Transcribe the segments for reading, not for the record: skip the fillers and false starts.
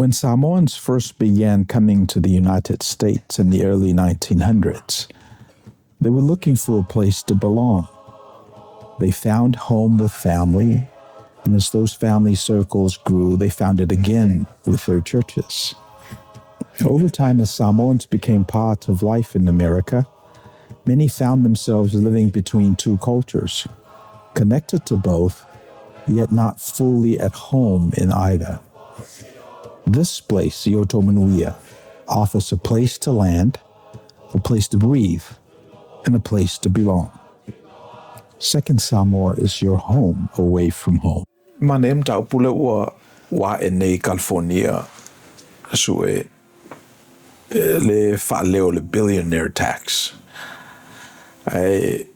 When Samoans first began coming to the United States in the early 1900s, they were looking for a place to belong. They found home with family, and as those family circles grew, they found it again with their churches. Over time, as Samoans became part of life in America, many found themselves living between two cultures, connected to both, yet not fully at home in either. This place, Ioto offers a place to land, a place to breathe, and a place to belong. Second Samoa is your home away from home. Manaia mataupu lea ua ua ae nei i California sue le faaleo o le billionaire tax. Ae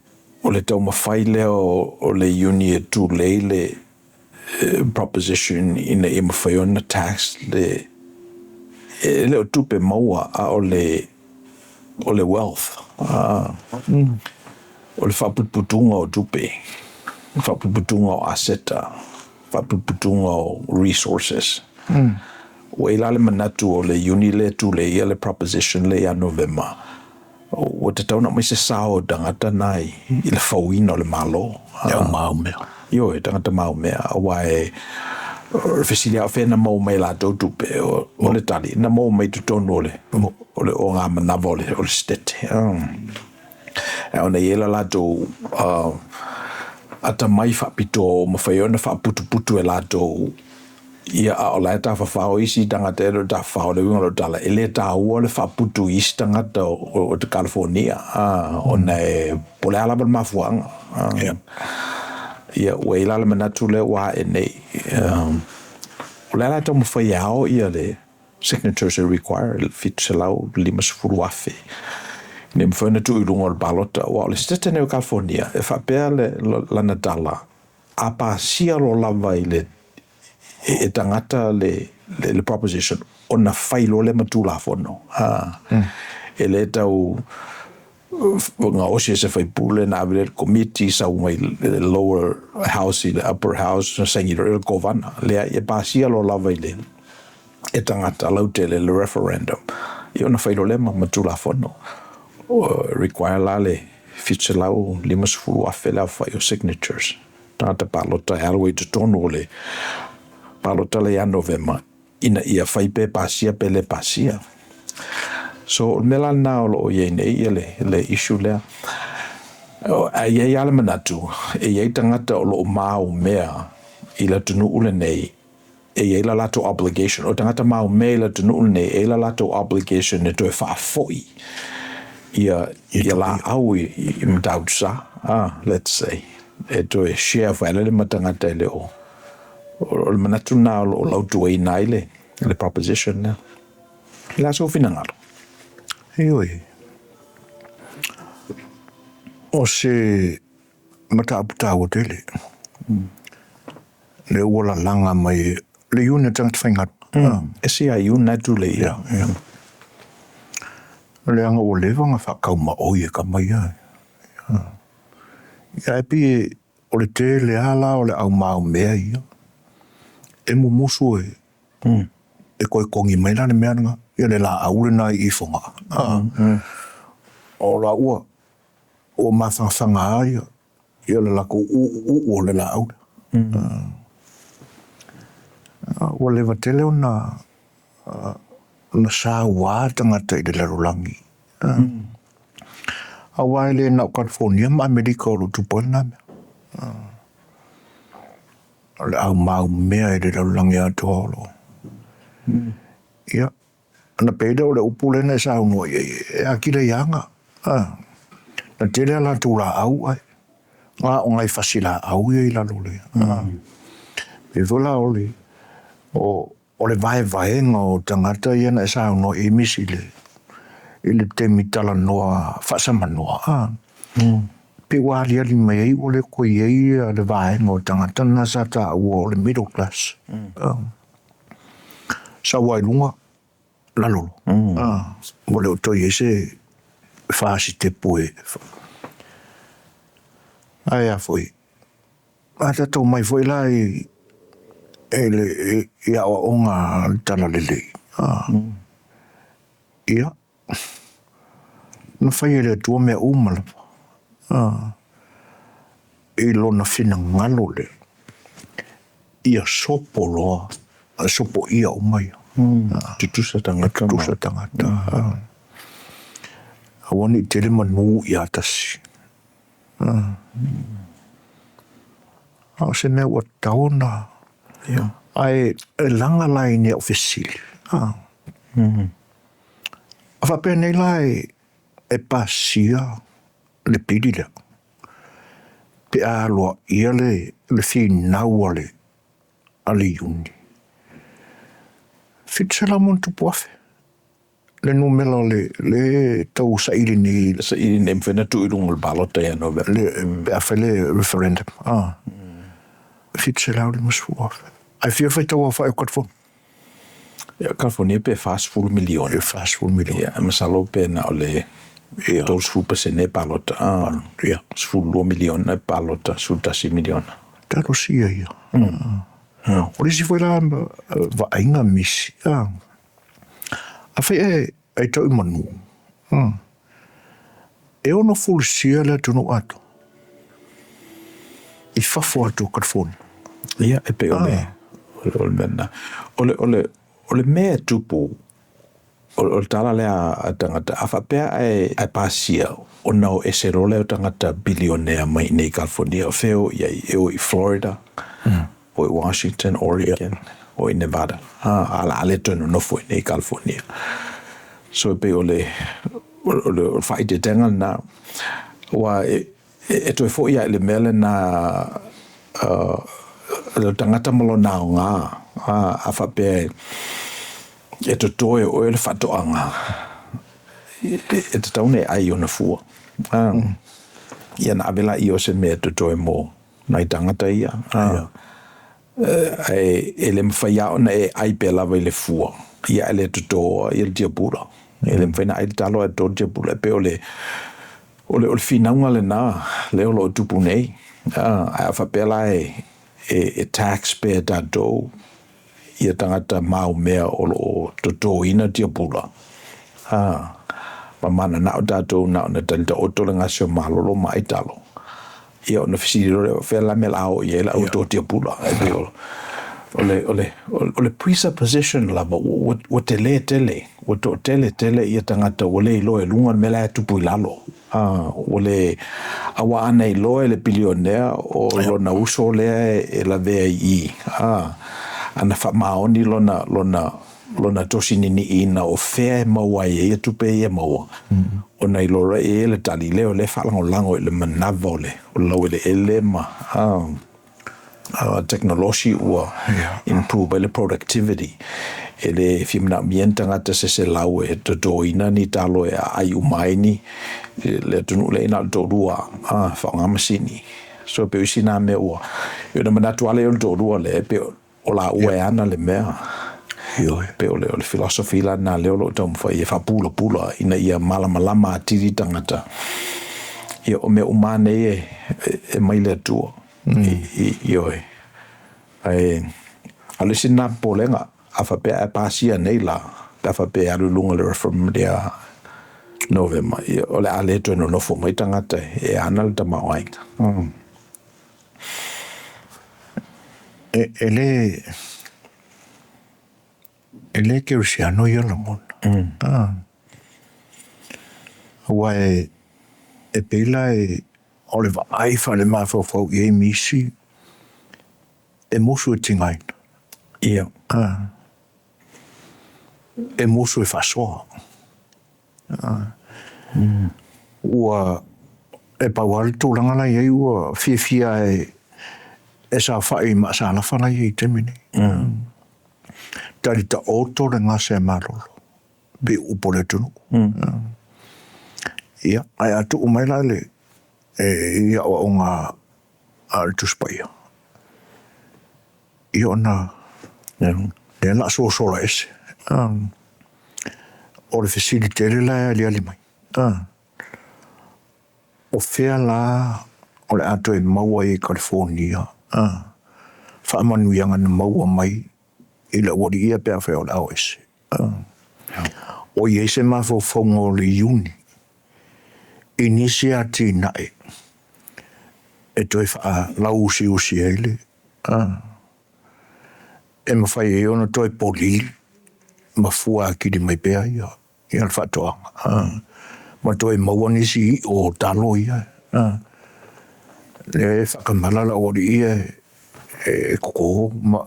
o le taumafai lea o le iuni e tulei le proposition ina ia mafai ona tax le e le o tupe maua a o le o le wealth o le faaputuputuga o tupe, faaputuputuga o aseta, faaputuputuga o resources. Ua i ai la le manatu o le iuni lea e tulei ia le proposition lea ia Novema, ua tatau ona aumai se sao o tagata na i le fauina o le Malo. E au maumea. Ioe, tagata maumea, aua e o le fesili lava o fea na maua mai e latou tupe, o le tali, na maua mai i totonu o le o le ogamanava o le o le Setete. Ae ona e i ai la latou atamai faapitoa ua mafai ai ona faaputuputu e latou Ia, a o la e tafafao isi tagata e le o tafafao, o le uiga o lau tala, e le taua le faaputu i isi tagata o te Kalifonia, ona e po o le a lava le mafuaaga. Ia, ua i ai la le manatu lea ua ae nei, o le a la e taumafai e ao le signatures e require le 750,000 ina ia mafai ona tuu i luga o le palota. Aua o le Setete nei o Kalifonia, e faapea lana tala, A pasia loa lava i le e tagata le le proposition ona fai loa lea ma Tulafono. E le tau gaosi e se faipule ona ave lea i le Komiti, sau mai le lower house i le upper house ona saini loa lea e le Kovana. Leai, e pasia loa lava i le e tagata lautele le referendum, ia ona fai loa lea ma Tulafono. Require la le 750,000 le aofai o signatures, tagata palota e alu ai i totonu o le palota lea ia Novema ina ia fai pe pasia pe le pasia. So o le mea la lena o lo o i ai nei ia le, le issue lea. Ae i ai lava le manatu, e i ai tagata o lo o maumea i le atunuu lenei e i ai la latou obligation, o tagata maumea i le atunuu lenei, e i ai la latou obligation e toe faafoi ia ia laau i, i Matautu-sa, ah, let's say, e toe share foi le ma tagata e le o, o le manatu lena o lo o lautuaina ai le, le proposition lea. I la sou finagalo. Ioe. O se mataupu taua tele. Lea ua lalaga mai le iuni o tagata faigaluega. E CIU na tule ia. Leaga ua leva ona faataumaoi e tama ia. Ia ae pei o le tele lava la o le au maumea ia, e mumusu e e toe togi mai la le mea lena, ia le laau lena i Fogaa. O la ua ua mafanafana lava ia ia le latou uu o le laau lea. Ua leva tele ona ona saua tagata i le lalolagi, aua e le na o Kalifonia ma Amerika o lo o tupu ai lena mea. O le au maumea i le lalolagi atoa o lo o. Ia, Ona pei lea o le upu lea na e saunoa i ai, e atili ai lava ona, na tele a latou laau ae na o nai fasi laau ia i lalo o le, e pei foi la o le, o le vaevaega o tagata ia na e saunoa i ai Misi i le taimi talanoa faasamanoa, pei ua aliali mai ai ua le toe i ai le vaega o tagata na sa taua o le middle class. Sau lava i luga, lalo loa. Ua le o toe i ai se fasitepu e. Ae a foi, a tatou omai foi la i. I le i aoaoga a le Talalelei, ia, na fai e le Atua mea uma lava i Lona finagalo lea ia sopo loa, sopoia uma ia. Tutusa tagata. Tutusa tagata. Aua ne i tele manu ia tasi. A o se mea ua tatau ona ae e laga la i ni au fesili, a faapea nei la e pasia le pili lea, pe a aloaia le finau a le Iuni, 700+ le numera o lea e tau saili nei. Saili nei mafai ona tuu i luga o le palota ia Novema. Pe a fai le referendum, 750,000. Ae fia le faitau aofai o Kalifonia? Ia, Kalifonia pe 40 miliona. E 40 miliona. Ia, masalo pe na o le 30% e palota. 12 miliona e palota, 11 miliona. Talosia ia. O le isi foi la vaaiga misi, afai e aitau i manu, e ono fulisia le atunuu atoa i fafo atu o Kalifonia. Ia, e pei o le o le mea lena. O le mea e tupu, o le tala lea a tagata, a faapea ae pasia, ona o ese loa lea o tagata bilionea mai i inei i Kalifonia, o fea e o i ai? E o i Florida, o i Washington, Oregon, o i Nevada. A o le a le toe nonofo i inei i Kalifonia. So e pei o le faaeteetega lena. Aua e toe foi lava i le mea lena o le tagata ma lona aoga, a faapea e toto e oe le faatoaga, e tatau ona e ai i ona fua. Ia ona ave lea o se mea e totoe mo nai tagata ia. Ae e le mafai lava ona e ai pea lava i le fua, ia ae le totoa le tiapula. E le mafai ona ai le talo ae toto le tiapula. E pei o le finauga lena lea o lo o tupu nei. Ae a faapea la e tax pea e tatou ia tagata maumea o lo o totoina tiapula, ma mananao tatou na ona tali taoto le gase o malolo ma ai talo, ia ona fesili loa lea, o fea la le mea o le a o i ai le au toto tiapula? E pei o le presupposition lava ua tele tele, ua toatele tele ia tagata ua le iloa e luga le mea la e tupu i lalo. Ua le, aua ana iloa e le bilionea o lona uso lea e lavea i i, ana faamaoni lona tosi niniiina o fea e maua ai e ia tupe ia e maua, ona iloa loa e ia le tali lea o lea e faalagolago i le manava o le laueleele ma tekonolosi ua improve ai le productivity. E le fia manaomia ni tagata se 100 e totoina ni talo e aai uma ai ni le atunuu lea na o le toalua lava, faaaoga masini. So e pei o isi na mea ua ona manatu lava lea o le toalua lea, e pei o laua e ana le mea. E pei o le philosophy la lena lea o lo o taumafai e faapulapula ina ia malamalama atili tagata. Ia o mea uma lava nei e mai le Atua. Ioe. Ae o le isi lena popolega, a faapea ae pasia nei la, pe a faapea e alu i luga o le referendum ia Novema, ia, o le a le toe nonofo mai tagata e ana le tamaoaiga. E le e le kerisiano ia lagona. Aua e pei la o le vaai faalemafaufau i ai nisi e musu e tigaina. E musu e faasoa. Ua e pau lava le tulaga la e i ai ua fiafia e saofai i maasalafa la e i ai i le taimi lenei. Tali taoto le gase a malolo, pei o upu a le atunuu. Ia, ae a tuu mai la i aoaoga a le Tusi Paia, ia ona lea o le a sosola ese. O le fesili tele la e aliali mai, o fea la o le a toe maua ai e Kalifonia? faamanuiaga na maua mai i le aualii ia pe afai o le a o ese. O i ai se mafaufauga o le Iuni i nisi atinae e toe faalauusiusi ai le e mafai ai ona toe polili ma fua atili mai pea ia le faatoaga ma toe maua nisi i'o o talo ia, lea e faatamala le aualii ia e toto ma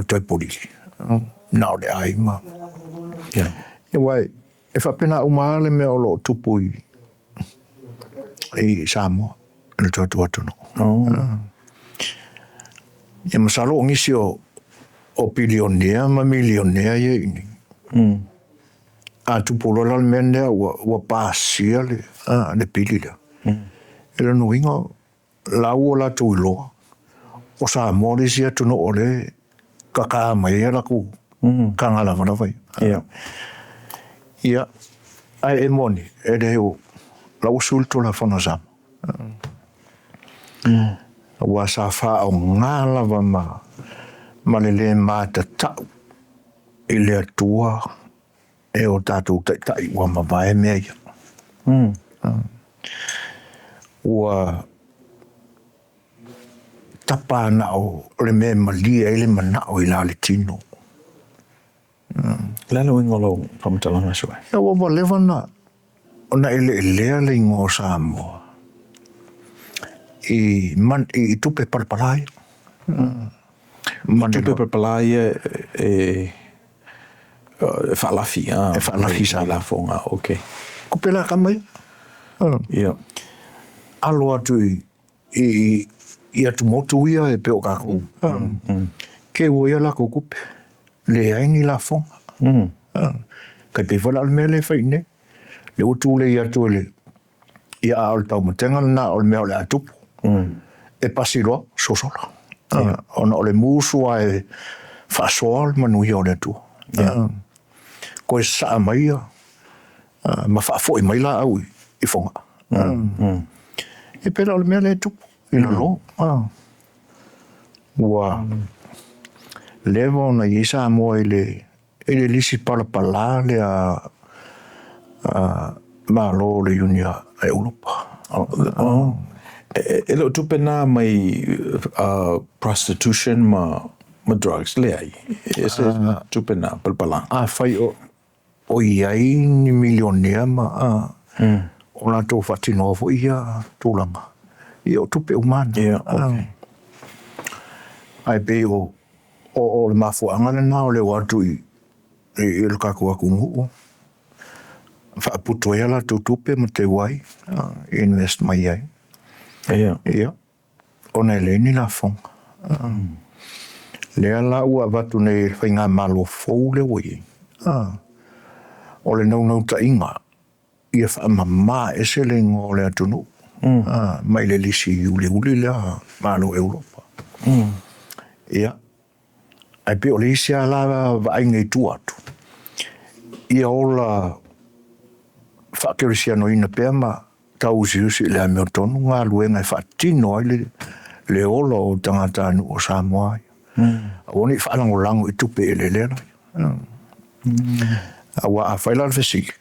toe polili, na o le ai ma… Aua e faapena uma lava le mea o lo o tupu i Samoa i le tatou atunuu. Ia masalo o nisi o pilionea ma milionea ia e i inei, a tupu loa la le mea lea ua pasia le pili lea, o lona uiga o la ua latou iloa o Samoa le isi atunuu o lea e tata mai ai a latou taga lavalava ia. Ia, ae e moni, e leai o la ua sui le Tulafono a Samoa, aua sa faaaoga lava ma le le matatau i le Atua e o tatou taitai ua mavae mea ia. Ua tapa na o le mea e malie ai le manao i na i le tino. O le a le uiga o lau faamatalaga Suafa? Ua leva ona eleelea le igoa o Samoa i tupe palapala ia. Tupe palapala ia e faalafi. E faalafi i lafoga, okay. Tupe la tama ia. Alo atu i atumotu ia e pei o tatou, keu ai a latou tupe, leai ni lafoga. Tai pei foi la o le mea lea e fai i inei, lea ua tulei atu e le… Ia a o le taumatega lena o le mea o le a tupu, e pasi loa, sosola, ona o le musu lava e faasoa le manuia o le Atua. Toe sasaa mai ma faafoi mai laau i Fogaa. E pei la o le mea lea e tupu i lalo, ua leva ona i ai Samoa i le lisi palapala lea a Malo o le Iuni a Europa. E le o tupe na mai prostitution ma drugs, leai, e ese tupe na palapala. Afai o i ai ni milionea ma o latou faatinoa foi ia tulaga, ia o tupe uma lava na. Ae pei o le mafuaaga lena o le o atu i le tatou atunuu faaputu ai a latou tupe ma teu ai, invest mai ai, ia, ona e leai ni lafoga. Lea la ua avatu nei e le Faigamalo fou lea ua i ai, o le naunautaiga ia faamama ese le igoa o le atunuu mai le lisi uliuli lea a Malo o Europa. Ia, ae pei o le isi lava vaaiga i tua atu, ia ola faakerisianoina pea ma tauusiusi i le amiotonu galuega e faatino ai le ola o tagatanuu o Samoa ia. Aua ne i faalagolago i tupe eleelea laia. Aua afai la o le fesili,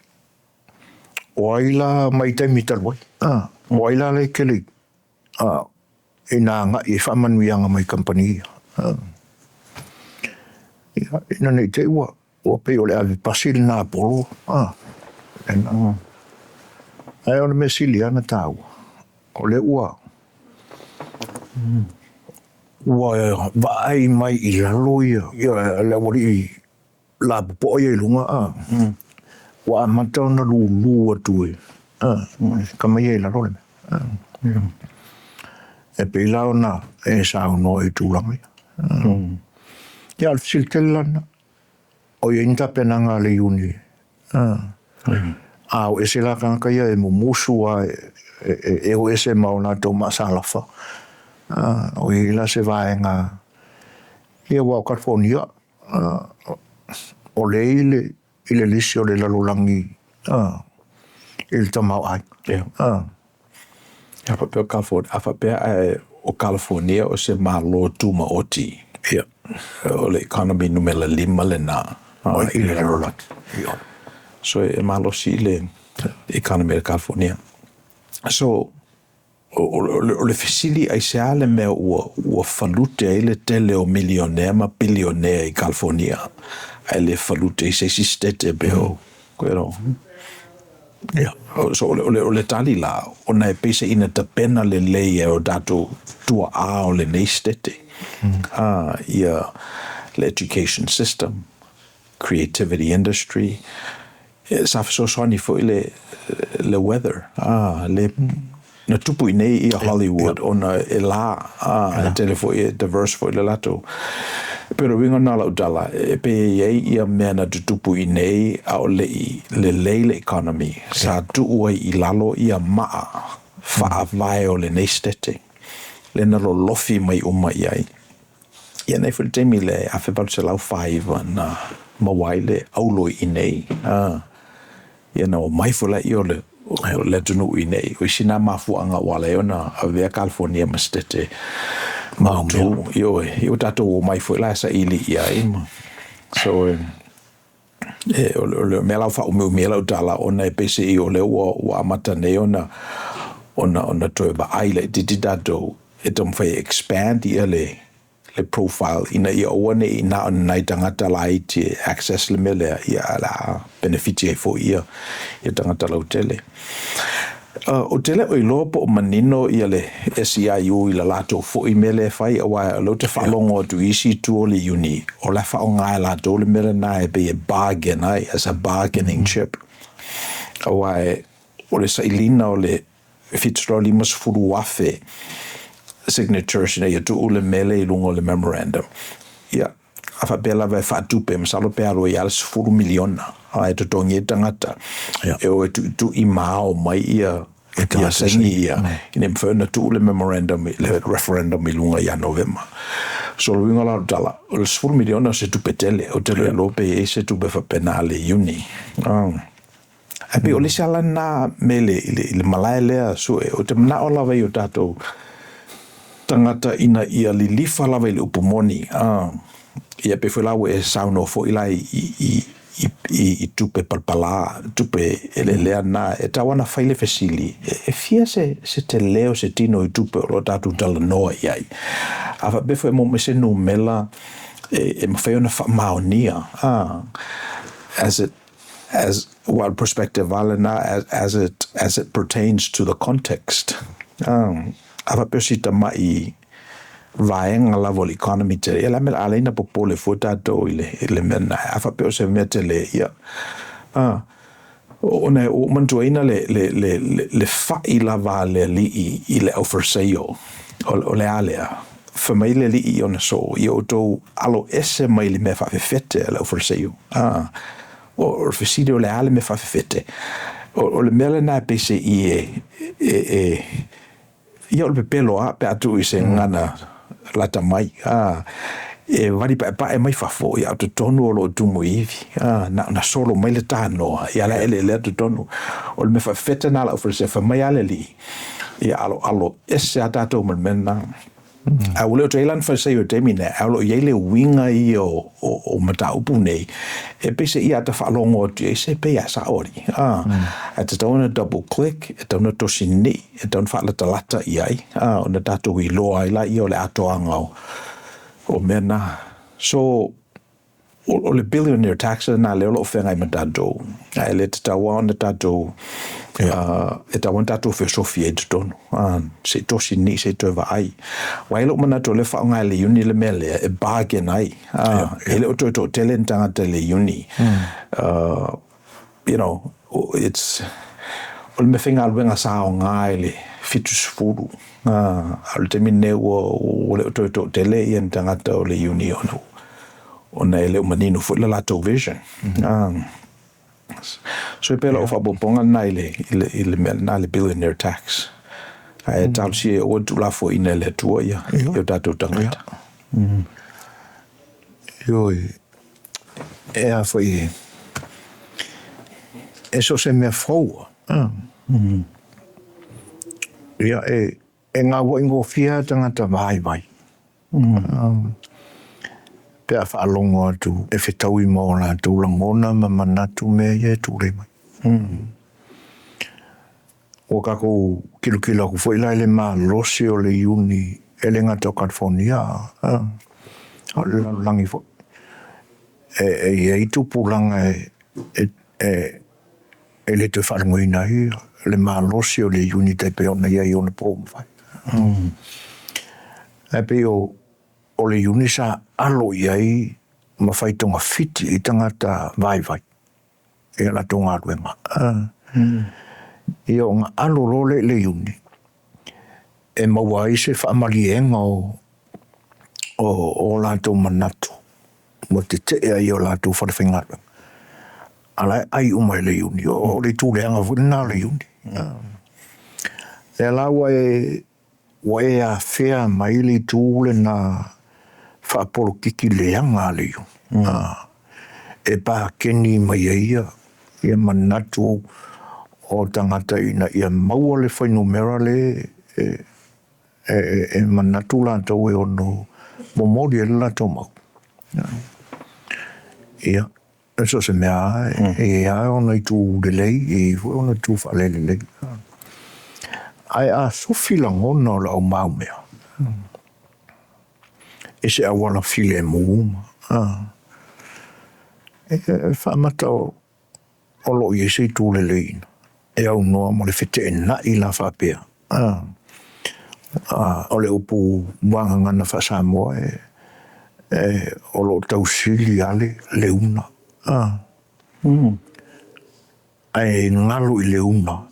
o ai la mai taimi talu ai, o ai la e tele ina agai i ai faamanuiaga mai kamupani ia? Ia, ina ne i te i ua pei o le avepasi lena a polo. Ae o le mea sili lava ona taua, o lea ua vaai mai i lalo le aualii lapopoa ia i luga ua amata ona lulu atu e tama ia i lalo le mea. E pei la ona e saunoa i tulaga ia. Ia, o le fesili tele la lena, o i ai ni tapenaga a le Iuni a o ese la tagata ia e mumusu lava e o ese ma o latou maasalafa, o i ai la se vaega, ia aua o Kalifonia, o lea e i le lisi o le lalolagi i le tamaoaiga. A faapea ae o Kalifonia o se Malo Tumaoti. Ia. O le economy numera 5 lena i le lalolagi. Ia. So e malosi le economy o California. So o le fesili, aisea le mea ua falute ai le tele o milionea ma bilionea i California, ae le falute i se isi state pe o. Ia. So o le tali la, ona e pei ina tapena lelei e o tatou tuaa o lenei state. Ia le education system, creativity industry, sa fesoasoani foi le weather, le na tupu i nei ia Hollywood ona e la, e tele foi, e diverse foi le latou. Pero uiga na lau tala, e pe i ai ia mea na tutupu i nei a o le i lelei le economy, sa tuu ai i lalo ia maa faavae o lenei state, le na lolofi mai uma i ai. Ia nei foi le taimi le 1849 na maua ai le aulo i nei. Ia na omai foi laia o le atunuu i nei. O isi nā mafuaaga ua ala ai ona avea California ma state mautu. Ioe, ia tatou omai foi la e saili i ai. So e o le mea la faaumiumi ai lau tala, ona e pei se i o lea ua amata nei ona toe vaai laitiiti tatou e taumafai e expand ia le profile ina ia aua ne i na o nai tagata laiti e access le mea lea, ia la benefiti ai foi ia tagata lautele. O te le o iloa po o manino ia le SEIU i la latou foi mea lea e fai, aua o lea ou te faalogo atu i isi itu o le uni, o la e faaaoga e latou le mea lena e pei e bargain ai, as a bargaining chip. Aua o le sailiga o le 750,000 signatures ina ia tuu le mea lea i luga o le memorandum. Ia, a faapea lava e faatupe, masalo pe alu ai lava le 10 miliona a e totogi ai tagata e o e tuitui ma ao mai ia saini ia ina mafai ona tuu le memorandum, le referendum i luga ia Novema. So le uiga la o le tala, o le 10 miliona o se tupe tele, ou te le iloa pe i ai se tupe faapena a le uni. Ae pei o le isi ala lena me i le malae lea sue, ou te manao lava i o tatou tagata ina ia lilifa lava i le upu moni. Ia pe foi la ua e saunoa foi la i tupe palapala, tupe eleelea na, e tatau ona fai le fesili, e fia se tele o se tino i tupe o lo o tatou talanoa i ai? A faapea foi e maua mai se numera e mafai ona faamaonia, as well perspective lena as it pertains to the context. A faapea o si tamai vaega lava o le economy tele, ia le a mea o le a ala popole fua tatou i le mea lena? A faapea o se mea tele, ia ona ua ou manatuaina le fai lava a le alii i le auFariseio, o le a lea? Fai mai le alii i ona soo, ia outou alo ese mai le mea faafefete a le auFariseio. O le fesili, o le a le mea faafefete? O le mea lena e pei se i e ia o le pepelo a pe a tuu i se gagana lata mai, e vali paepae mai fafo, ia o totonu o loo tumu ivi, na solo mai le tanoa ia la eleelea totonu. O le mea faafefete na a le auFariseio. Fai mai a le alii, ia aloalo ese a tatou ma le mea lena. A ua le o toe i ai la ni Fariseo i le taimi lea, ae o lo o i ai le uiga ia o mataupu nei, e pei se ia ata faalogo atu i ai se pei a sao alii. Ae tatau ona double click, e tatau ona tosi nii, e tatau ona faalatalata i ai, ona tatou iloa ai laia o le atoaga o mea na. So o le billionaire tax lena lea o lo o feagai ma tatou, ae le tatau ona tatou e tatau ona tatou feosofi ai totonu, se i tosi nii, se i toe vaai. Ua i ai lou manatu o lea faaaoga e le uni le mea lea e bargain ai. E le o toe toatele ni tagata i le uni. It's o le mea faigaluega sa aoga i le 70, a o le taimi lenei ua le o toe toatele ia ni tagata o le uni ona e le o manino foi le latou vision. So e pei o lau faaopoopoga lena i le mea lena, le billionaire tax. Ae talosia ia aua le tuulafoaiina e le Atua ia o tatou tagata. Ioe, e a foi e so o se mea fou. Ia e gauai gofie lava tagata vaivai. Pe a faalogo atu e fetaui ma o latou lagona ma manatu mea ia e tulai mai. Ua tatou tilotilo atu foi la i le malosi o le iuni e le gata o Kalifonia a o le lalolagi foi. E i ai tupulaga e le toe faalogoina ai le malosi o le iuni e tai pei ona i ai i ona po ua mavae. Ae pei o le iuni sa alo i ai ma fai togafiti i ai tagata vaivai i a latou galuega. Ia ona alo loa lea i le iuni e maua ai se faamaliega o latou manatu ua tetee ai i o latou falefaigaluega a la e ai uma e le iuni. O le itu leaga foi lena o le iuni. Lea la ua e afea mai le itu lena faapolokiki leaga a le iuni e pakeni mai ai ia manatu o tagata ina ia maua le fuainumera lea e manatu latou e ono momoli ai le latou mau. Ia, so o se mea lava e i ai lava ona itu lelei e i ai foi ona itu faalelelei. Ae a sufi lagona o le au maumea, i se auala filemu e faamata o lo o i ai se itu lelei e aunoa ma le feteenai la faapea o le upu muagagana faa-Samoa o lo o tausili lava le una ae galo i le una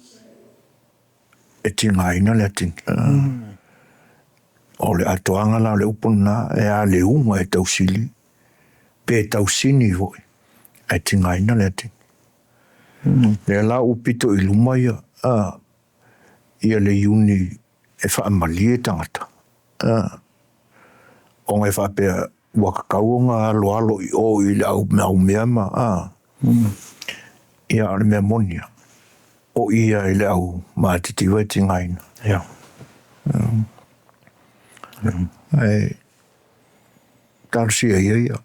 e tigaina le atigi. O le atoaga la o le upu lena, e a le una e tausili pe tausini foi ae tigaina le atigi. O lea la ua pito i luma le iuni e faamalie tagata ona e faapea ua tatau ona aloalo i o i le au maumea ma a ia ae o le mea moni lava, o i lava i le au matitiva e tigaina. Ae talosia ia ia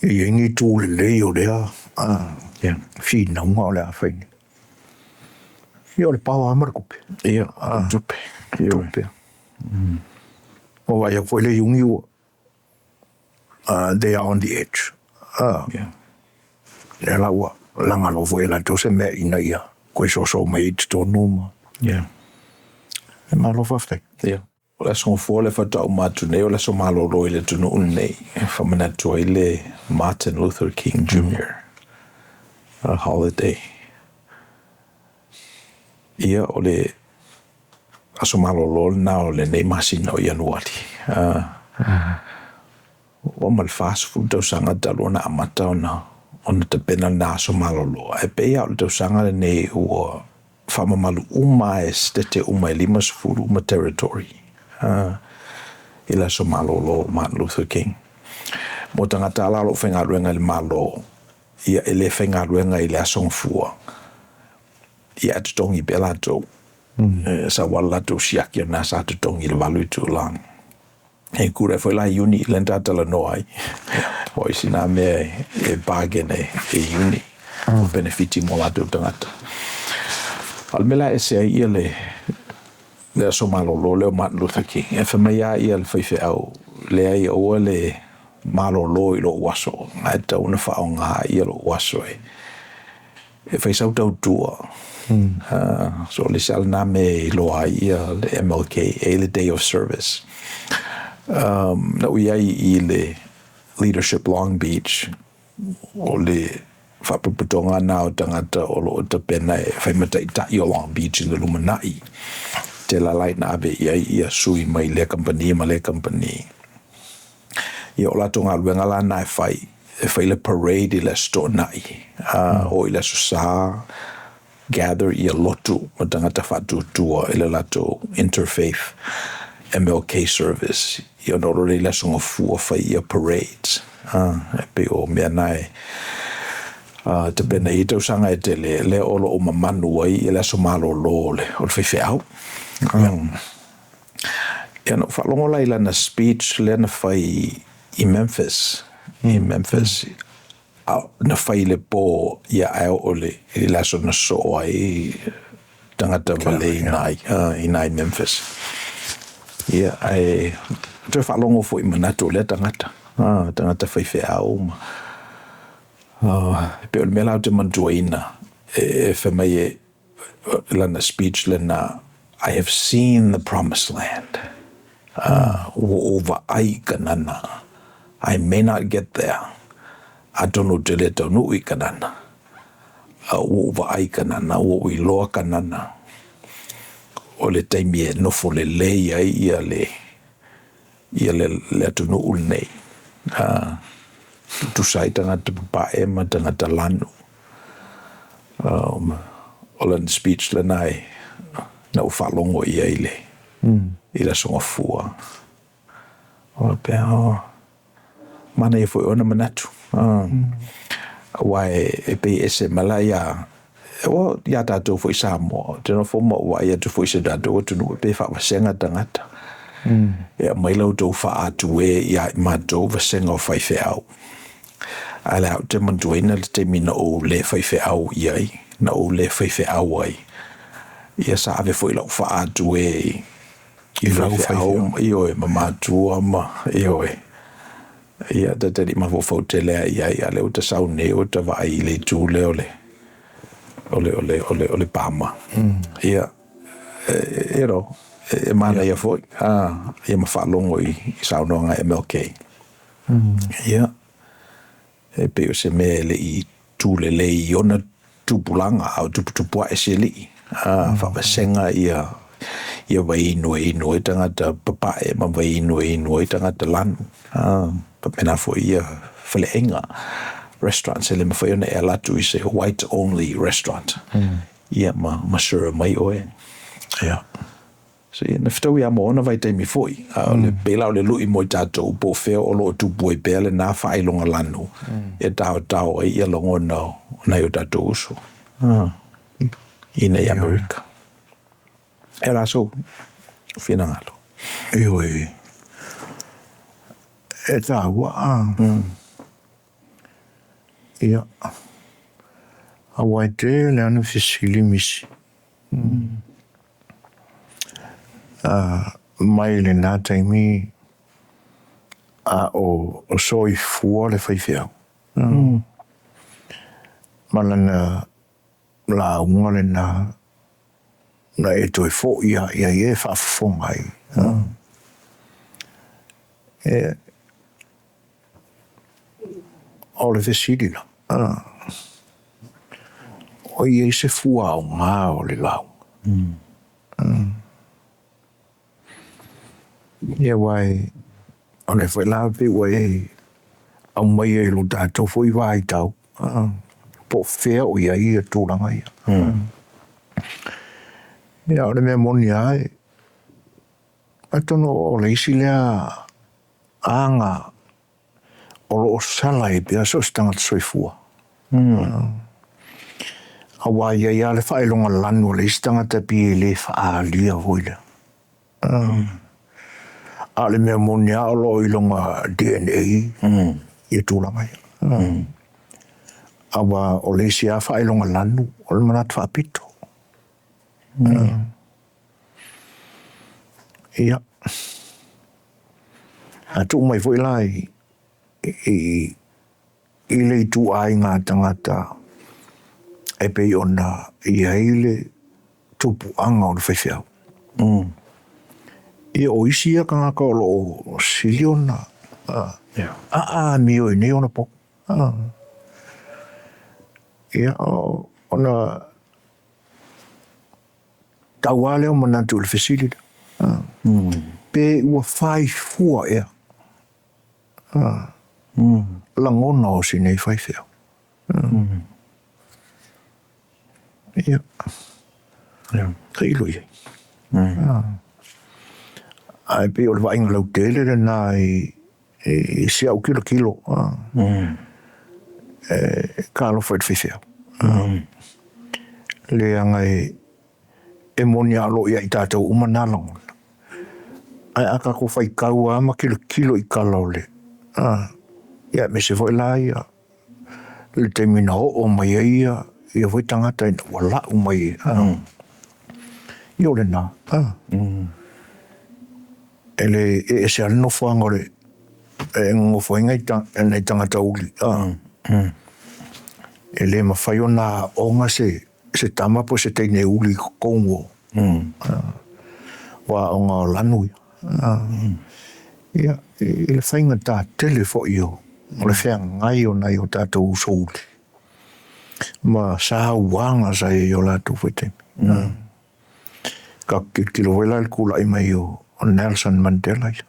i ai ni itu lelei o lea finauga o le a fai nei. Ia o le paoa lava ma le tupe. Ia, o le tupe. Tupe. Ua vaai atu foi le iuni ua they are on the edge. Lea la ua laga loa foi e latou se mea ina ia toe soso mai ai i totonu ma malo faafetai. Ia. O le Aso Gafua lea faatoa uma atu nei o le aso malolo i le atunuu lenei e faamanatu ai le Martin Luther King Jr. holiday. Ia, o le aso malolo lena o lenei masina o Ianuari. Ua ma le 40 tausaga talu ona amata ona tapena lena aso malolo, ae pei lava o le tausaga lenei ua faamamalu uma lava e Setete uma e 50 ma Territory i le aso malolo o Martin Luther King. Mo tagata la o lo o faigaluega i le Malo, ia e le faigaluega i le aso Gafua, ia ae totogi pea latou. E sau lava le latou siaki o lena sa totogi i le 8 itula. E kura foi la Iuni lea na ta talanoa ai. O isi na mea e bargain e iuni o penefiti mo latou tagata. A o le mea la e ese ai ia le aso malolo lea o Martin Luther King, e fai mai lava ia le faifeau, leai aua le malolo i lou aso, ae tatau ona faaaoga lou aso e fai sau tautua. So o le isi lava lena mea e iloa ai le MLK, e i ai le day of service. Na ou i ai i le Leadership Long Beach, o le faapotopotoga lena o tagata o lo o tapena e fai ma taitai o Long Beach i le lumanai. Tele lava ina ave i ai ia sui mai lea kamupani ma lea kamupani. Ia o latou galuega la lena e fai, e fai le parade i le Aso Toonai, o i le Aso Sa, gather ia lotu ma tagata faatuatua i le latou interfaith MLK service. Ia ona oo loa lea i le Aso Gafua fai ia parades. E pei o mea na e tapena i tausaga e tele lea o lo o mamanu ai le aso malolo o le faifeau. Ia na ou faalogo la i lana speech lea na fai. i Memphis, i Memphis, a na fai i le po ia ae oo i le aso na sosoo ai tagata vale i ina i ina i Memphis. Ia, ae toe faalogo foi i manatu o lea tagata, tagata faifeau ma e pei o le mea la ou te manatuaina e fai mai e lana speech lena, I have seen the promised land. Ua ou vaai i Kanana. I may not get there. Atonu ou te le taunuu i Kanana. Ua ou vaai i Kanana, ua ou iloa Kanana. O le taimi e nofo lelei ai ia le ia le, le atunuu lenei. Tutusa ai tagata papae ma tagata lanu. O lana speech lena e na ou faalogo i ai le i le Aso Gafua. O faapea, oh, manaia foi ona manatu. Aua e pei e ese mai la ia ia tatou foi i Samoa, ou te nofo ma ou vaai atu foi i si o tatou atunuu e pei e faavasega tagata. E aumai la outou faa-atu e ia i matou vasega o faifeau. Ae o lea ou te manatuaina le taimi na ou le faifeau i ai, na ou le faifeau ai. Ia sa ave foi lau faa-atu e i faifeau, ioe, ma matua ma, ioe. Ia, ta te le i mafaufau tele lava i ai, a o lea ua ta sau nei ua ta vaai i le itu lea o le, o le, o le, o le, o le pama. Ia, you know, e manaia foi, ia ma faalogo i saunoaga a MLK. Ia, e pei o se mea e le i tu lelei i ona tupulaga, a o tuputupu ae si alii, faavasega ia ia vai inu e inu ai tagata papae ma vai inu e inu ai tagata lanu. Faapena foi ia faleaiga, restaurants, e le mafai ona e alu atu i se white only restaurant, ia ma serve mai oe. Ia. So, ia, na fetaui lava ma ona vaitaimi foi, a o le pei la o le lui mo i tatou, po o fea o lo o tupu ai pea lena faailoga lanu e taotao ai ia lagona o nai o tatou uso i nei Amerika. E o le a sou finagalo? Ioe, e taua a. Ia, aua e tele lava na fesili misi. Mai lena taimi a o soifua le faifeau ma lana lauga lena na e toe foi lava i ai e faafofoga ai. E, o le fesili la, o i ai se fua aoga o le lauga? Ia aua e, o lea foi la pei ua e aumaia i lo tatou foi vaitau, po o fea o i ai tulaga ia. Ia, o le mea moni lava, atonu o le isi lea aga o lo o sala ai pea so o se tagata soifua. Aua e i ai lava le faailoga lanu a le isi tagata pei e le faaalia foi lea. A o le mea moni lava o lo o i lona DNA ia tulaga ia. Aua o le isi lava faailoga lanu o le manatu faapito. Ia, a tuu mai foi la i le ituaiga tagata e pei ona i ai le tupuaga o le faifeau. Ia o isi ia tagata o lo o sili ona aamio i nei ona po. Ia, ona tau lava lea o manatu i le fesili lea. Pe ua fai fua ea lagona o si nei faifeau. Ia, tailo i ai. Ae pei o le vaaiga lautele lena i si au tilotilo, e talofa i le faifeau. Leaga e moni lava o lo o ia i tatou uma na lagona, ae a tatou faitau lava ma tilotilo i tala o le Ia aemaise foi la ia le taimi na oo mai ai ia ia foi tagata ina ua lau mai ia o lena. E le e ese lava le nofoaga o le e nonofo ai nai tagata uli, e le mafai ona aoga se se tama po o se teine uli i totonu o aoga o lanu ia, i le faigata tele foi o le feagai o nai o tatou uso uli ma sauaga sa i ai i o latou foi taimi. Tatou tilotilo foi la i le tulai mai o Nelson Mandela ia,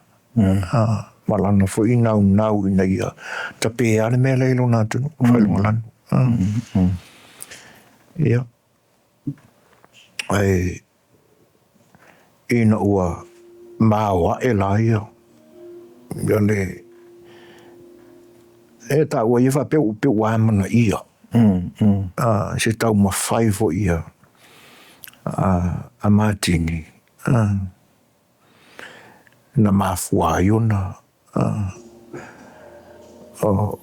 ma lana foi naunau ina ia tapeā le mea lea i lona atunuu, faailogalanu. Ia, ae ina ua maoae la ia le e taua ia faapea pei ua amanaia se taumafai foi a Matini na mafua ai ona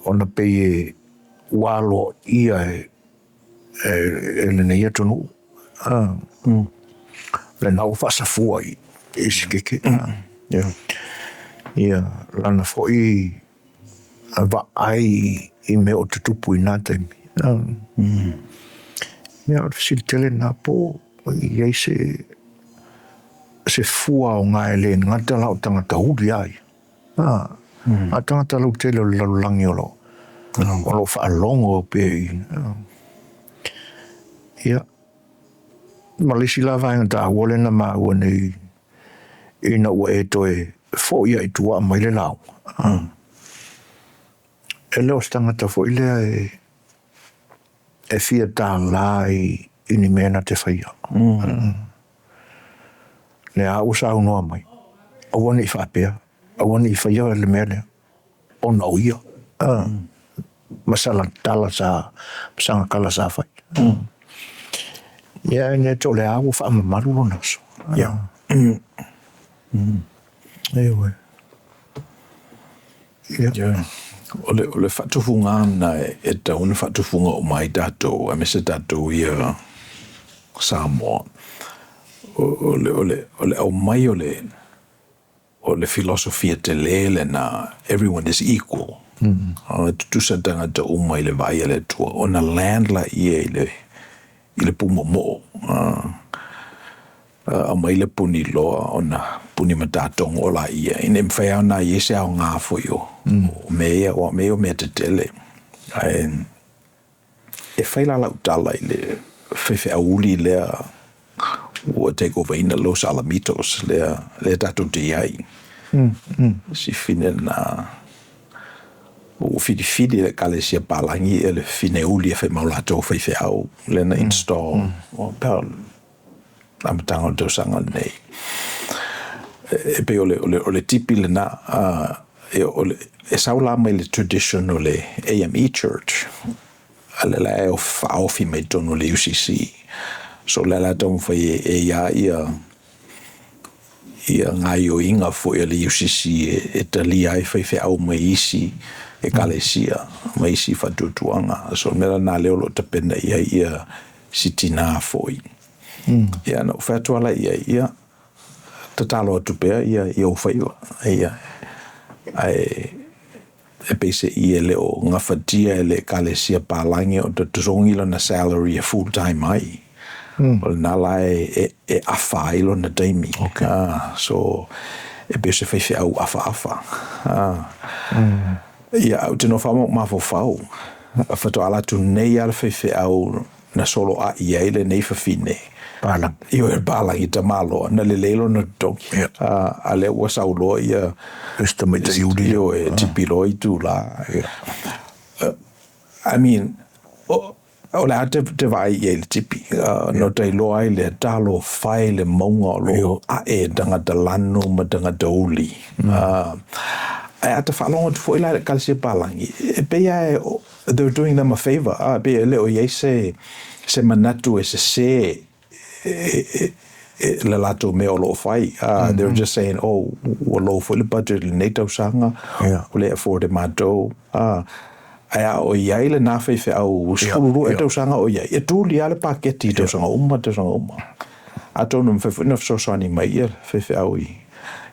ona pei e ua aloaia e lenei atunuu lena ua faasafua i Sitete ia lana foi vaai i mea o tutupu i na taimi. Ia o le fesili tele lena po o i ai se fua aoga e le gata la o tagata uli a ia, a o tagata lautele o le lalolagi o lo o faalogo pea i. Ia, ma le isi la vaega taua lea na maua nei ina ua e toe foi lava i tua aumai le lauga, e le o se tagata foi lea e fia tālā i ni mea na te faia. Lea lava ua saunoa mai, aua ne i faapea, aua ne i faia le mea lea ona o ia, ma sana tala sa fai. Ia ae le o lea ua faamamalu lona aso. Ioe. Ia. O le faatufuga lena e tatau ona faatufuga uma ai tatou, aemaise tatou ia Samoa. O le aumai o le filosofia tele lena, everyone is equal. E tutusa tagata uma i le vaai a le Atua, ona land laia i le pumoomoo. Aumai le puniloa ona puni matatogo laia, ina ia mafai lava ona i ai se aoga foi o mea ia, aua o mea ia o mea tetele. Ae e fai la lau tala i le faifeau uli lea ua take over ina Los Alamitos lea tatou te i ai. Si fine lena ua filifili e le Ekalesia Palagi le fine uli e fai ma o latou faifeau lea na install pe amataga o le tausaga lenei. E pei o le tipi lena, e sau la mai le tradition o le AME Church, a lea la e faaofi mai totonu o le UCC. So lea la taumafai e ia ia gaioiga foi a le UCC e talia ai faifeau mai isi ekalesia ma isi faatuatuaga. So o le mea lena lea o lo o tapena i ai ia si tinā foi. Ia na ou fai atu lava i ai, ia tatalo atu pea ia ou faiva. Ia, ae e peiseai e le o gafatia e le Ekalesia Palagi o totogi lona salary e full time ai. O lena la e afa ai lona taimi. So e pei o se faifeau afaafa. Ia, ae ou te nofo lava ma ou mafaufau, faatoa alu atu nei lava le faifeau na soloai ai lenei fafine. Palagi. Ioe, palagi tamaloa, na lelei lona totogi. A lea ua sau loa ia Si tamaitai uli. Ioe, tipi loa itulā. I mean, o le a te vaai i ai le tipi. Na ta iloa ai lea talofa e i le mauga o lo o ae e tagata lanu ma tagata uli. Ae a ta faalogo atu foi la i le Ekalesia Palagi, e pei lava they're doing them a favour. E pei e le o i ai se manatu e sesē. le latou mea o lo o fai. They're just saying, oh, ua low foi le budget i lenei tausaga, ua le afford e matou. Ae a o i ai lena faifeau 12 ea tausaga o i ai, e tuli lava le paketi i tausaga uma tausaga uma. Atonu e mafai foi ona fesoasoani mai ia faifeau i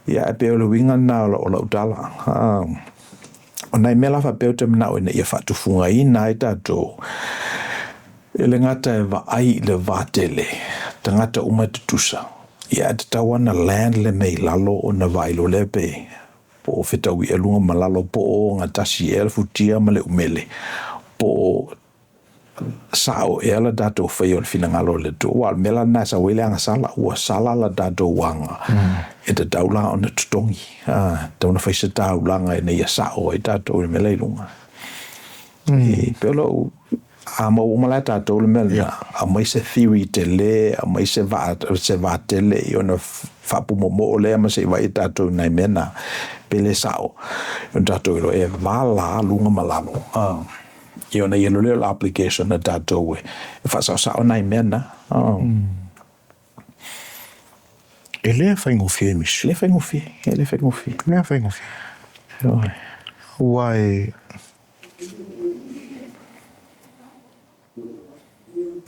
ia ae pei o le uiga lena o lau tala. O nai mea la faapea ou te manao ina ia faatufugaina ai tatou, e le gata e vaai i le vatele, tagata uma e tutusa, ia ae tatau lava ona land le mea i lalo ona vaai loa lea pe po o fetaui'a luga ma lalo, po o ogatasi ea le futia ma le umele, po o sao ea le tatou faia o le finagalo o le Atua. Aua o le mea la lena e sau ai le agasala, ua sala la tatou aga, e tatau la ona totogi, e tatau ona fai se taulaga ina ia sao ai tatou i le mea la i luga. E pei o lou, a maua uma la e tatou le mea lena, aumai se theory tele, aumai se vaa, se vatele ona faapumoomoo lea ma se i vaai tatou i nai mea na, pe le sao, ona tatou iloa e va la luga ma lalo. Ia ona i ai loa lea o le obligation a tatou e faasaosao nai mea na. E le faigofie misi. E le faigofie, e le faigofie. E le faigofie. Aua e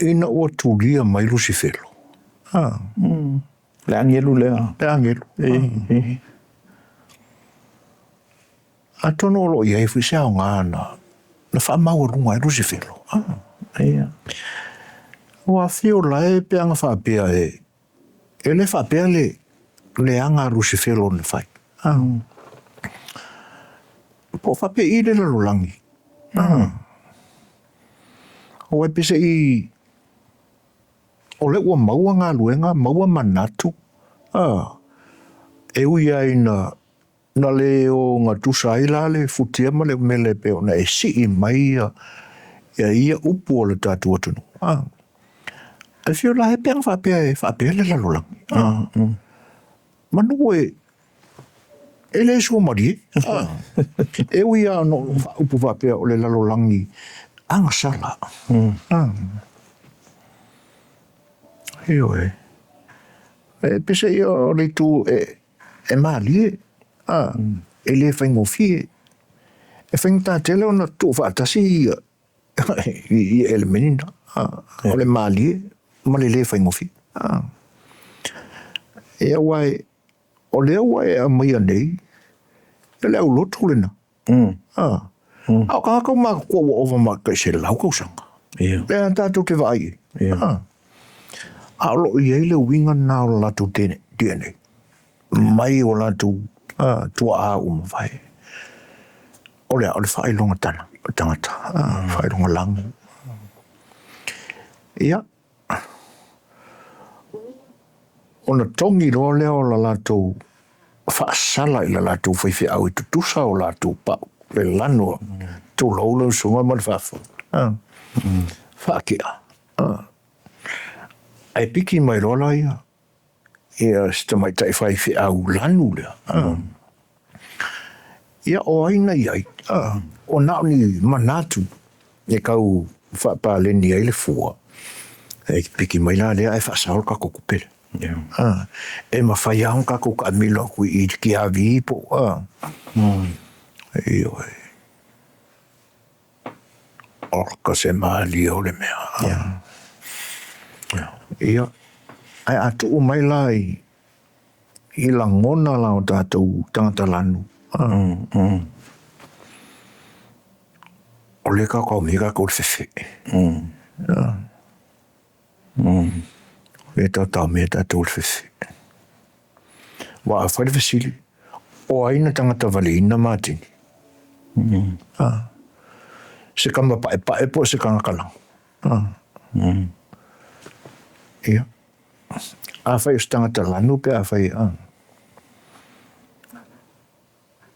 ina ua tulia mai Lusifelo, a. Le agelu lea. Le agelu. Atonu o lo o i ai foi se aoga na na faamaualuga ai Lusifelo, a. Ua afio lae pe ana faapea e e le faapea le leaga a Lusifelo na fai, a. Po o faapei le lalolagi, a. Aua e peiseai o lea ua maua galuega, maua manatu, a, e ui lava ina na le ogatusa ai la le futia ma le umele e pei ona e sii mai ia ia upu o le tatou atunuu, a. Ae afio la pe ana faapea e faapea le lalolagi, a. Manu e e le suamalie, a. E ui lava ona ou faaupu faapea o le lalolagi agasala, a. Ioe. E peiseai o le itu e e malie, a, e le faigofie. E faigata tele ona tuufaatasi ia ia elemeni na, a, o le malie ma le le faigofie. A. Ia aua e, o lea ua e aumaia nei, o le aulotu lena. A. A o tagata ua matutua ua ova ma le tai 100 tausaga. Lea tatou te vaai i ai. A. A o lo o i ai le uiga lena o le latou DNA mai o latou tuaa ua mavae. O le a? O le faailoga tagata, faailoga lanu. Ia, ona togi loa lea o le latou faasala i le latou faifeau e tutusa o latou pau le lanu, tulou lau susuga ma le faafofoga, faatea, ae piki mai loa laia ia si tamaitai faifeau lanu lea, ia o ai na i ai? Ua na o ni manatu e tau faapaleni ai le fua, e piki mai la lea ae faasao le tatou tupe lea. E mafai lava ona tatou taamilo atu i i i le Tiavi po o a? Ioe. Oka se malie o le mea. Ia, ae a tuu mai la i i lagona la o tatou tagata lanu, o lea e taotaomia tatou i le fefee. O lea e taotaomia tatou i le fefee. Aua a fai le fesili, o ai na tagata valeina Matini? Se tama paepae po o se tagata lanu? Ia, afai o se tagata lanu pe afai e…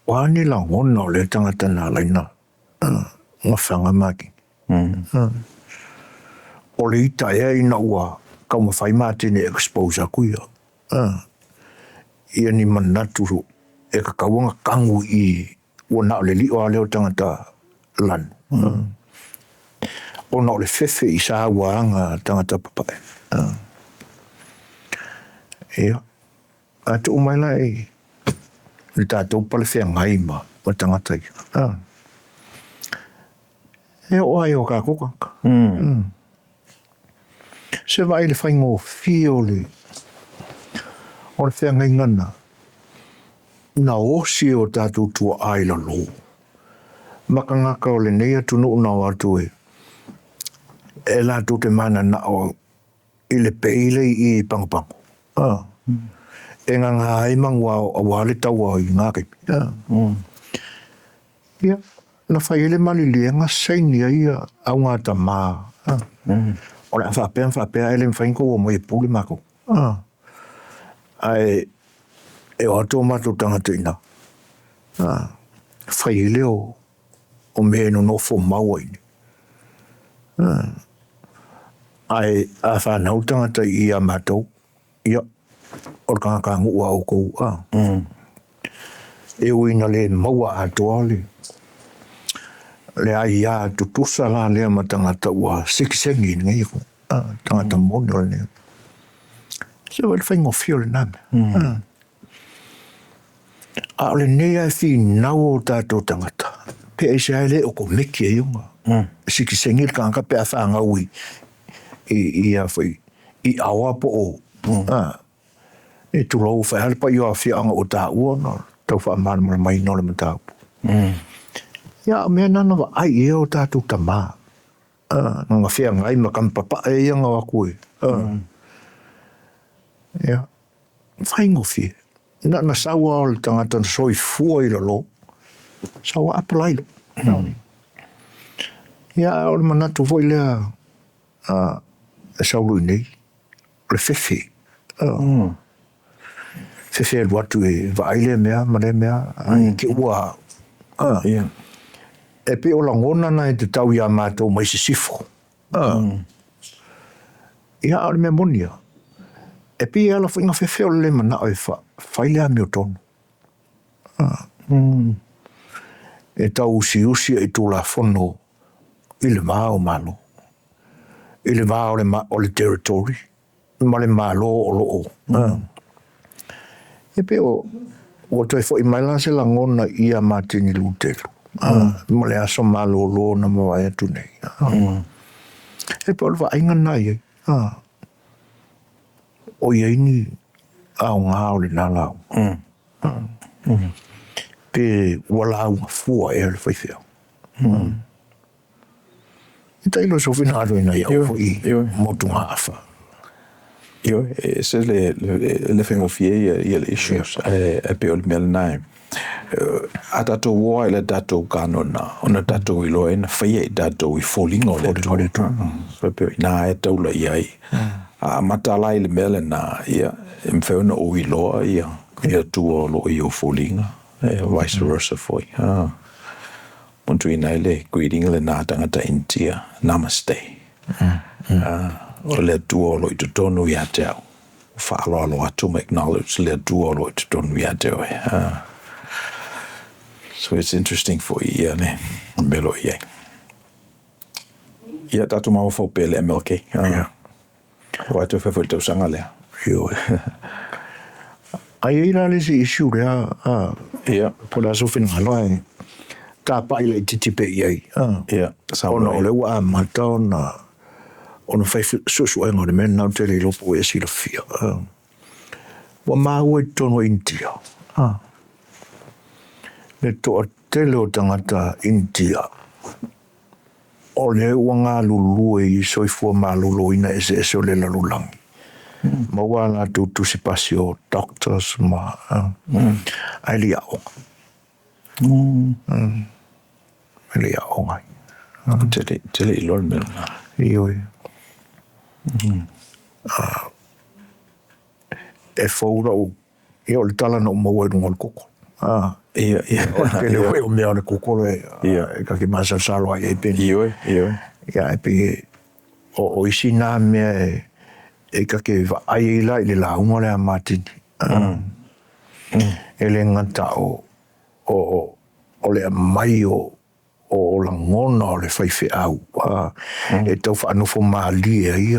O a ni lagona o lea tagata na ala ai ona faga Matini? O le ita ea ina ua taumafai Matini e expose atu ia ia ni manatu e tatau ona tanu i i ua na o le lio lava lea o le tagata lanu, ona o le fefe i sauaga a tagata papae. Ia, a tuu mai la i le tatou palefeagai ma tagata ia, e oo lava i o tatou tagata. Se vaai i le faigofie o le feagaiga na osi e o tatou tuaa i lalo ma tagata o lenei atunuu na o atu e latou te mananao i le pei lea i i Pagopago e gaga ai manuvao aua le taua i na taimi. Ia, na fai ai le maliliega saini ai augatama o le a faapea ma faapea ae le mafai ona outou omai e pule matou. Ae e o atu o matou tagata i ina, fai ai lea o mea e nonofo mau ai. Ae a fanau le tagata i i ia matou, ia, o le tagatanuu a outou. E ui ina le maua atoa le aia tutusa la lea ma tagata ua sitiseni i lenei atunuu, tagata moni o lenei atunuu. Se i vaai i le faigofie o lena mea. A o lenei lava e finau o tatou tagata, pe aisea e le okomeki ai ona sitiseni le tagata pe a fanau i Aoa po o tulou, ae a le paia o afioaga ua taua ona o le tau faamalamalamaina o le mataupu. Ia a o mea na na vaai i ai o tatou tama, na feagai ma tama papae ia na o atu e, ia, faigofie. Na ona sau lava o le tagata na soifua i lalo, sau lava apply loa. Ia a o le manatu foi lea e sau loa i inei, o le fefe, fefe e alu atu e vaai lea mea ma lea mea, ae te i ua… E pei o lagona na e tatau ia matou mai sisifo. Ia a o le mea moni lava, e pei e ala foi ona fefe o le le manao e fai le amiotonu. E tau usiusi i Tulafono i le va o Malo, i le va o le territory ma le Malo o lo o… E pei ua toe foi mai la se lagona ia Matini Lutelu ma le aso malolo na mavae atu nei. E pei o le vaaiga lena i ai, o i ai ni aoga o lena lauga, pe ua lauga fua ea le faifeau? Tailo i sou finagalo ina ia aua foi motugaafa. Ioe, e ese le faigofie ia le issues, ae pei o le mea lena e a tatou o lava i le tatou kanona, ona tatou iloa ai na faia i tatou i foliga o le Atua. So e pei o i ina e taula i ai. A amata la i le mea lena, ia, e mafai ona ou iloa le Atua o lo o i ou foliga, e vice versa foi. Manatuaina ai le greeting lena a tagata Initia, Namaste. O le Atua o lo o i totonu ia te au, faaaloalo atu ma acknowledge le Atua o lo o i totonu ia te oe. So it's interesting foi ia le mea o lo o i ai. Ia tatou mafaufau pea i le MLK. Aua e toe fai foi i le tausaga lea. Ioe. Ae i ai la le isi issue lea, po o le a sou finagalo ae tapai laitiiti pea i ai, ona o lea ua amata ona fai suesuega o le mea lena ou te le iloa po ua e silafia. Ua maua i totonu o Initia le toatele o tagata Initia o lea ua galulue i soifua maloloina eseese o le lalolagi, maua a latou tusi pasi o doctors ma ae le i aoga. E le i aoga. Ou te le i iloa le mea lena. Ioe. E fou lou, ia o le tala na ou maua i luga o le Google. O le tele foi o mea o le Google e ta te masalosalo lava i ai pe. Ioe, ioe. Ia ae pei o isi na mea e ta te vaai ai la i le lauga lea a Matini. E le gata o le aumai o lagona o le faifeau e tau faanofo malie ai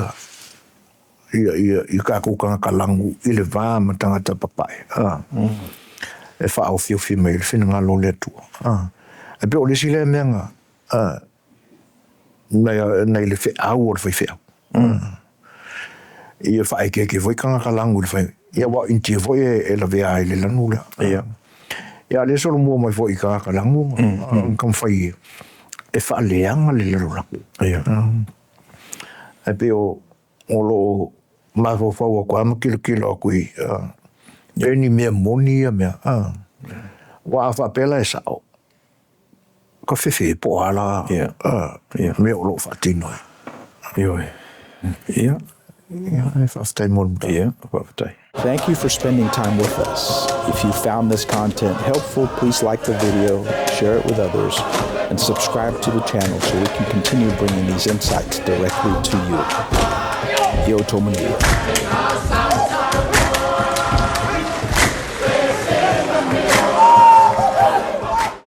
ia, ia, i tatou tagata lanu i le va ma tagata papae, a, e faaofiofi mai ai le finagalo o le Atua, a. Ae pei o le isi lea mea na, a, nai, nai le feau a le faifeau, ia faaeteete foi tagata lanu i le fai, ia aua o Initia foi e lavea ai i le lanu lea. Ia, a o lea e solomua mai foi i tagata lanu ona taumafai e faaleaga le lalolagi. Ia. Ae pei o o lo o mafaufau atu lava ma tilotilo atu i pe ni mea moni ia mea, aua a faapea la e sao, ta fefe po o a la mea o lo o faatino ai. Ioe. Ia. Ia, ae faafetai mo le mataupu. Ia, faafetai. Thank you for spending time with us. If you found this content helpful, please like the video, share it with others, and subscribe to the channel so we can continue bringing these insights directly to you. Ia outou manuia.